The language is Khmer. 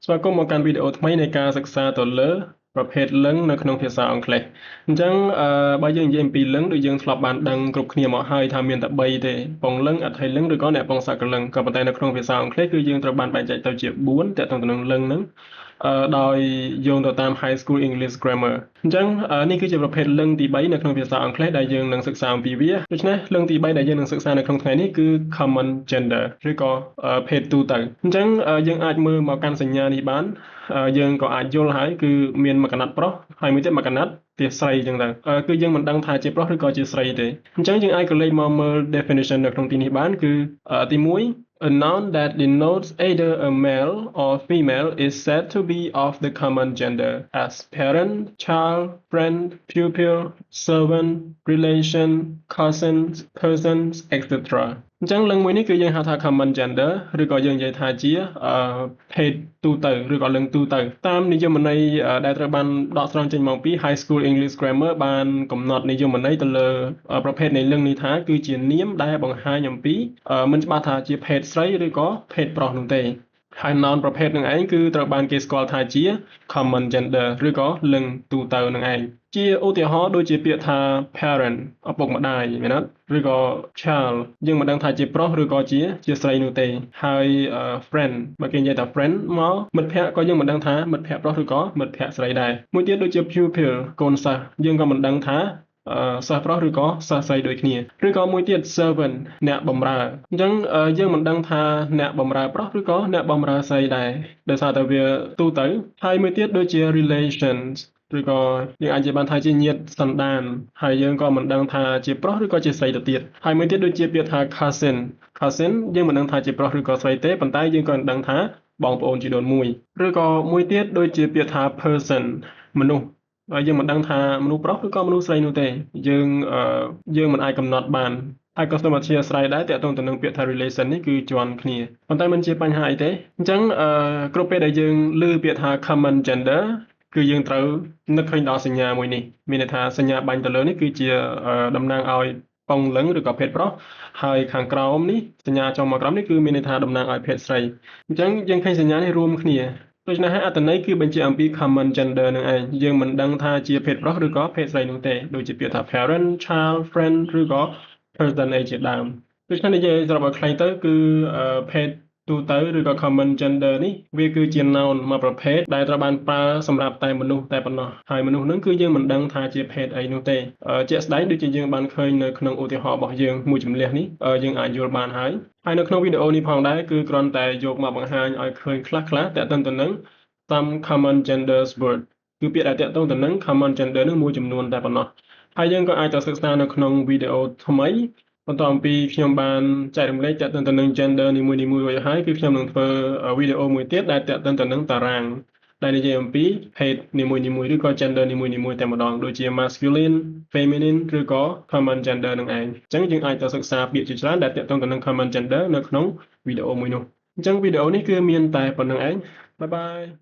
ស្វាគមន៍មកកាន់វីដេអូថ្មីនៃការសិក្សាទៅលើប្រភេទលិង្គនៅក្នុងភាសាអង់គ្លេសអញ្ចឹងអឺបើយើងនិយាយអំពីលិង្គដូចយើងធ្លាប់បានដឹងគ្រប់គ្នាមកហើយថាមានតែ3ទេពងលិង្គអថេលិង្គឬក៏អ្នកពងសកលិង្គក៏ប៉ុន្តែនៅក្នុងភាសាអង់គ្លេសគឺយើងត្រូវបានបែងចែកទៅជា4ទាក់ទងទៅនឹងលិង្គហ្នឹងដោយយោងទៅតាម High School English Grammar អញ្ចឹងនេះគឺជាប្រភេទលិង្គទី3នៅក្នុងភាសាអង់គ្លេសដែលយើងនឹងសិក្សាអំពីវាដូច្នេះលិង្គទី3ដែលយើងនឹងសិក្សានៅក្នុងថ្ងៃនេះគឺ common gender ឬក៏ភេទទូទៅអញ្ចឹងយើងអាចមើលមកកាន់សញ្ញានេះបានយើងក៏អាចយល់ហើយគឺមានមួយកណាត់ប្រុសហើយមួយទៀតមួយកណាត់ជាស្រីអញ្ចឹងទៅគឺយើងមិនដឹងថាជាប្រុសឬក៏ជាស្រីទេអញ្ចឹងយើងអាចក៏លេខមកមើល definition នៅក្នុងទីនេះបានគឺទី1 A noun that denotes either a male or female is said to be of the common gender, as parent, child, friend, pupil, servant, relation, cousins, persons, etc. អញ្ចឹងលិង្គមួយនេះគឺយើងហៅថា common gender ឬក៏យើងនិយាយថាជាភេទទូទៅឬក៏លិង្គទូទៅតាមនិយមន័យដែលត្រូវបានដកស្រង់ចេញមកពី High School English Grammar បានកំណត់និយមន័យទៅលើប្រភេទនៃលិង្គនេះថាគឺជានាមដែលបង្ហាញអំពីមិនច្បាស់ថាជាភេទស្រីឬក៏ភេទប្រុសនោះទេហើយ noun ប្រភេទនឹងឯងគឺត្រូវបានគេស្គាល់ថាជា common gender ឬក៏លិង្គទូទៅនឹងឯងជាឧទាហរណ៍ដូចជាពាក្យថា parent ឪពុកម្ដាយមែនអត់ឬក៏ child យើងមិនដឹងថាជាប្រុសឬក៏ជាជាស្រីនោះទេហើយ friend បើគេនិយាយថា friend មកមិត្តភ័ក្តិក៏យើងមិនដឹងថាមិត្តភ័ក្តិប្រុសឬក៏មិត្តភ័ក្តិស្រីដែរមួយទៀតដូចជា pupil កូនសិស្សយើងក៏មិនដឹងថាសិស្សប្រុសឬក៏សិស្សស្រីដូចគ្នាឬក៏មួយទៀត servant អ្នកបម្រើអញ្ចឹងយើងមិនដឹងថាអ្នកបម្រើប្រុសឬក៏អ្នកបម្រើស្រីដែរដោយសារតែវាទូទៅហើយមួយទៀតដូចជា relations ឬក៏យើងអាចនិយាយបានថាជាញាតិសន្តានហើយយើងក៏មិនដឹងថាជាប្រុសឬក៏ជាស្រីទៅទៀតហើយមួយទៀតដូចជាពាក្យថា cousin cousin យើងមិនដឹងថាជាប្រុសឬក៏ស្រីទេប៉ុន្តែយើងក៏ដឹងថាបងប្អូនជីដូនមួយឬក៏មួយទៀតដូចជាពាក្យថា person មនុស្សហើយយើងមិនដឹងថាមនុស្សប្រុសឬក៏មនុស្សស្រីនោះទេយើងយើងមិនអាចកំណត់បានហើយក៏សូមអធ្យាស្រ័យដែរទាក់ទងទៅនឹងពាក្យថា relation នេះគឺជាន់គ្នាប៉ុន្តែមិនជាបញ្ហាអីទេអញ្ចឹងអឺគ្រប់ពេលដែលយើងឮពាក្យថា common gender គឺយើងត្រូវនឹកឃើញដល់សញ្ញាមួយនេះមានន័យថាសញ្ញាបាញ់ទៅលើនេះគឺជាតំណាងឲ្យពងលិង្គឬក៏ភេទប្រុសហើយខាងក្រោមនេះសញ្ញាចុងមកក្រោមនេះគឺមានន័យថាតំណាងឲ្យភេទស្រីអញ្ចឹងយើងឃើញសញ្ញានេះរួមគ្នាដូច្នេះហើយអត្ថន័យគឺបញ្ជាក់អំពី common gender នឹងឯងយើងមិនដឹងថាជាភេទប្រុសឬក៏ភេទស្រីនោះទេដូចជាពាក្យថា parent, child, friend ឬក៏ person អីជាដើមដូច្នេះនិយាយសរុបឲ្យខ្លីទៅគឺភេទទូទៅឬក៏ common gender នេះវាគឺជា noun មួយប្រភេទដែលត្រូវបានប្រើសម្រាប់តែមនុស្សតែប៉ុណ្ណោះហើយមនុស្សហ្នឹងគឺយើងមិនដឹងថាជាភេទអីនោះទេជាក់ស្ដែងដូចជាយើងបានឃើញនៅក្នុងឧទាហរណ៍របស់យើងមួយចម្លះនេះយើងអាចយល់បានហើយហើយនៅក្នុងវីដេអូនេះផងដែរគឺគ្រាន់តែយកមកបង្ហាញឲ្យឃើញខ្លះៗទាក់ទងទៅនឹង some common genders word គឺពាក្យដែលទាក់ទងទៅនឹង common gender នឹងមួយចំនួនតែប៉ុណ្ណោះហើយយើងក៏អាចទៅសិក្សានៅក្នុងវីដេអូថ្មីបន្ទាប់ពីខ្ញុំបានចែករំលែកទាក់ទងទៅនឹង gender នីមួយៗរួចហើយគឺខ្ញុំនឹងធ្វើវីដេអូមួយទៀតដែលទាក់ទងទៅនឹងតារាងដែលនិយាយអំពីភេទនីមួយៗឬក៏ gender នីមួយៗតែម្ដងដូចជា masculine, feminine ឬក៏ common gender នឹងឯងអញ្ចឹងយើងអាចទៅសិក្សាពាក្យជាច្រើនដែលទាក់ទងទៅនឹង common gender នៅក្នុងវីដេអូមួយនោះអញ្ចឹងវីដេអូនេះគឺមានតែប៉ុណ្ណឹងឯង bye bye.